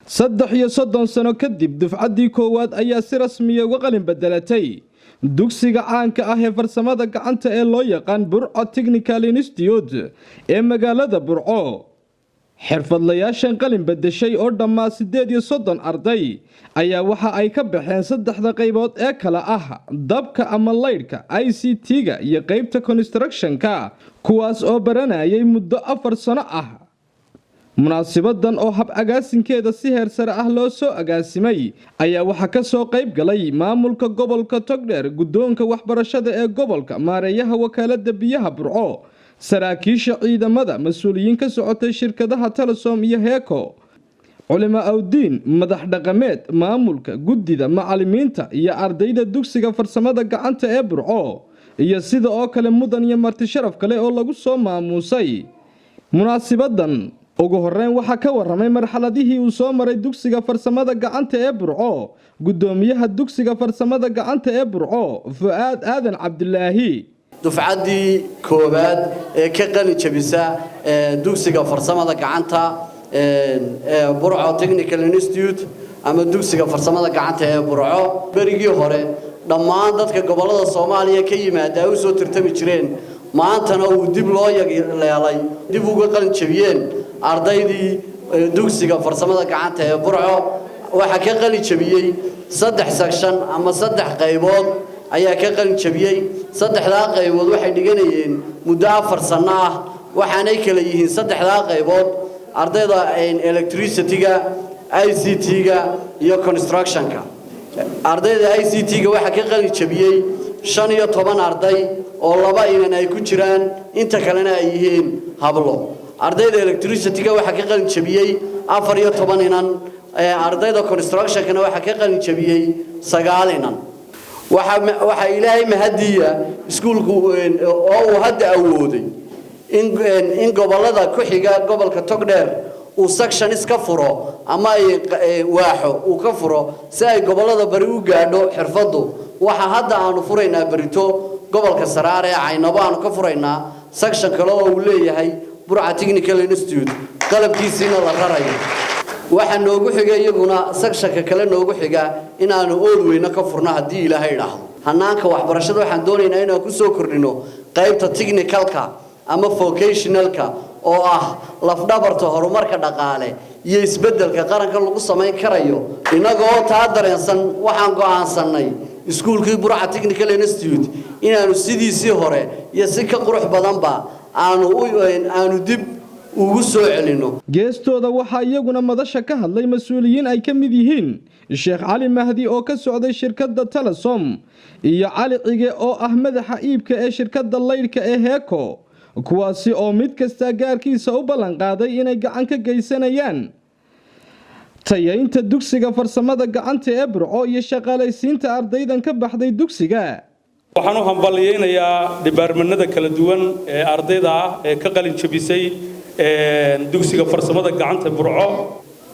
33 sano kadib, dufcaddii koowaad ayaa si rasmiya uga qalin bedelatay dugsiga caanka ah ee farsamada gacanta ee loo yaqaan Burco Technical Institute ee magaalada Burco. Xirfadlayaashan qalin bedeshay oo dhammaa 38 arday ayaa waxa ay ka baxeen saddexda qaybood ee kale ah dabka ama laydhka, ICT-ga iyo qeybta constructionka, kuwaas oo baranayay muddo 4 sano ah. Munaasibadan oo hab agaasinkeeda si heer sare ah loo soo agaasimay ayaa waxaa ka soo qayb galay maamulka gobolka Togdheer, guddoonka waxbarashada ee gobolka, maareeyaha wakaalada biyaha Burco, saraakiisha ciidamada, mas-uuliyiin ka socotay shirkadaha Telesom iyo Heeko, culimo awdiin, madax dhaqameed, maamulka, guddida macalimiinta iyo ardayda dugsiga farsamada gacanta ee Burco, iyo sida oo kale mudan iyo marti sharaf kale oo lagu soo maamuusay munaasibadan. Ugu horeyn, waxaa ka waramay marxaladihii uu soo maray dugsiga farsamada gacanta ee Burco guddoomiyaha dugsiga farsamada gacanta ee Burco, Fu-aad Aadan Cabdilaahi. Dufcaddii koowaad ee ka qalin jabisa dugsiga farsamada gacanta ee Burco Technical Institute ama dugsiga farsamada gacanta ee Burco, berigii hore dhammaan dadka gobollada Soomaaliya ka yimaada ay u soo tartami jireen, maantana uu dib loo leelay, dib uga qalin jabiyeen ardaydii dugsiga farsamada gacanta ee Burco. Waxaa ka qalin jabiyey saddex section ama saddex qaybood ayaa ka qalin jabiyey. Saddexdaa qaybood waxay dhiganayeen muddo 4 sano ah, waxaanay kala yihiin saddexdaa qaybood ardayda electricity-ga, ICT-ga iyo construction-ka. Ardayda ICT-ga waxaa ka qalin jabiyey 15 arday oo laba inan ay ku jiraan, inta kalena ay yihiin hablo. Ardayda electricity-ga waxaa ka qalin jabiyey 14 inan. Ardayda construction-kana waxaa ka qalin jabiyey 9 inan. Waxaa Ilaahay mahadiya iskuulku oo uu hadda awooday in gobollada ku xiga gobolka Togdheer uu section iska furo ama ay waaxo uu ka furo si ay gobollada bari u gaadho xirfaddu. Waxa hadda aanu furaynaa berito gobolka Saraar ee Caynabo aanu ka furaynaa section kale oo uu leeyahay Burca Technical Institute, qalabkiisiina la rarayo. Waxaa noogu xiga iyaguna sectionka kale noogu xiga inaanu Ood Weyne ka furno, haddii Ilaahay idhaahdo. Hanaanka waxbarashada waxaan doonaynaa inaan ku soo kordhino qaybta technicalka ama vocationalka oo ah lafdhabarta horumarka dhaqaale iyo isbeddelka qaranka lagu samayn karayo. Innagoo taa dareensan, waxaan go'aansannay iskuulkii Burca Technical Institute inaanu sidiisii hore iyo si ka qurux badanba aanu dib ugu soo celinno. Geestooda, waxaa iyaguna madasha ka hadlay mas-uuliyiin ay ka mid yihiin Sheekh Cali Mahdi oo ka socday shirkadda Telesom iyo Cali Cige oo ah madaxa iibka ee shirkadda laydhka ee Heeko, kuwaasi oo mid kasta gaarkiisa u ballan qaaday inay gacan ka geysanayaan tayaynta dugsiga farsamada gacanta ee Burco iyo shaqaalaysiinta ardaydan ka baxday dugsiga. Waxaan u hambaliyeynayaa departmentnada kala duwan ee ardayda ah ee ka qalin jabisay dugsiga farsamada gacanta Burco.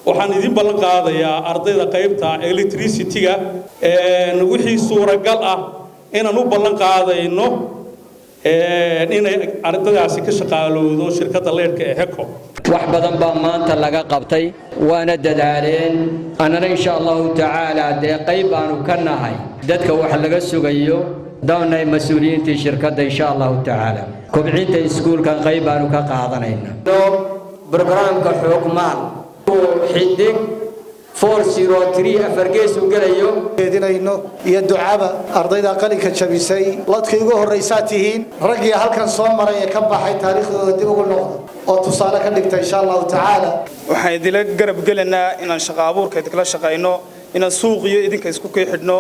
Waxaan idin ballan qaadayaa ardayda qaybta electricity-ga wixii suuragal ah inaan u ballan qaadayno inay ardaydaasi ka shaqaalowdo shirkadda leyrhka ee Heco. Wax badan baa maanta laga qabtay, waana dadaaleen. Annana, insha Allahu tacaala, dee qayb baanu ka nahay dadka wax laga sugayo doonay, mas-uuliyiintii shirkadda. Insha Allahu tacaala, kobcinta iskuulkan qayb baanu ka qaadanayna. Programka Xoogmaal *403 4# uu gelayo. Jeedinayno iyo ducaba ardayda qalinka jabisay, ladkii ugu horraysaa tihiin raggii halkan soo maray ee ka baxay, taariikhdooda dib ugu noqda oo tusaale ka dhigta, insha Allahu tacaala. Waxaan idinla garab gelaynaa inaan shaqo abuurka idinkala shaqayno, inaan suuqiyo idinka isku kii xidhno,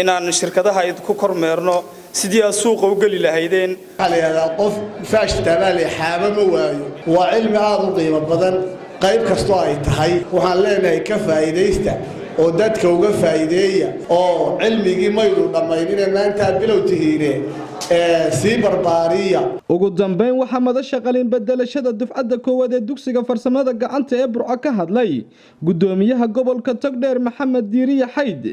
inaan shirkadaha idinku kormeerno sidii aad suuqa u geli lahaydeen. Waxaa la yidhahdaa qof faashtabaale xaaba ma waayo. Waa cilmi aada u qiimo badan. Qayb kastoo ay tahay, waxaan leenahay ka faa'iidaysta oo dadka uga faa'iideeya, oo cilmigii maydu dhammaynine, maantaa bilow tihiine, sii barbaariya. Ugu dambeyn, waxaa madasha qalin bedelashada dufcadda koowaad ee dugsiga farsamada gacanta ee Burco ka hadlay guddoomiyaha gobolka Togdheer, Maxamed Diiriye Xayd,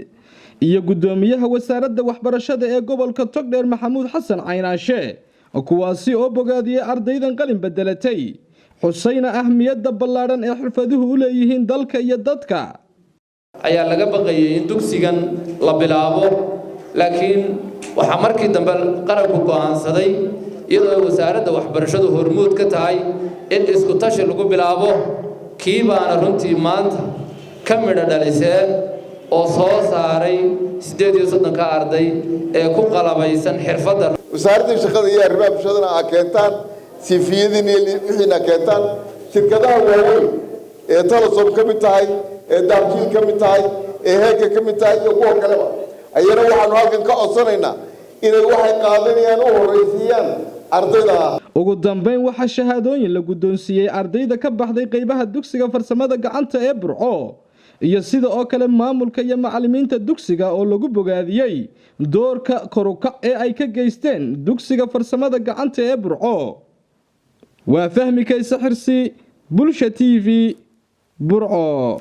iyo guddoomiyaha wasaaradda waxbarashada ee gobolka Togdheer, Maxamuud Xasan Caynaashe, kuwaasi oo bogaadiyey ardaydan qalin bedelatay, xusayna ahmiyadda ballaadhan ee xirfaduhu u leeyihiin dalka iyo dadka. Ayaa laga baqayay in dugsigan la bilaabo, laakiin waxaa markii dambe qaranku go'aansaday, iyadoo ay wasaaradda waxbarashadu hormuud ka tahay, in isku tashi lagu bilaabo. Kii baana runtii maanta ka midho dhaliseen oo soo saaray 38-ka arday ee ku qalabaysan xirfadda. Wasaaradda shaqada iyo arrimaha bulshadana aa keentaan CV-yadiin iyo wixiina keentaan. Shirkadaha waaweyn ee Telesom ka mid tahay, ee Dahabshiil ka mid tahay, ee Heega ka mid tahay iyo kuwa kaleba, ayana waxaanu halkan ka codsanaynaa inay waxay qaadanayaan u horraysiiyaan ardayda. Ugu dambeyn, waxaa shahaadooyin la guddoonsiiyey ardayda ka baxday qeybaha dugsiga farsamada gacanta ee Burco iyo sida oo kale maamulka iyo macallimiinta dugsiga oo lagu bogaadiyey doorka korukac ee ay ka geysteen dugsiga farsamada gacanta ee Burco. Waa Fahmi Kayse Xirsi, Bulsha TV, Burco.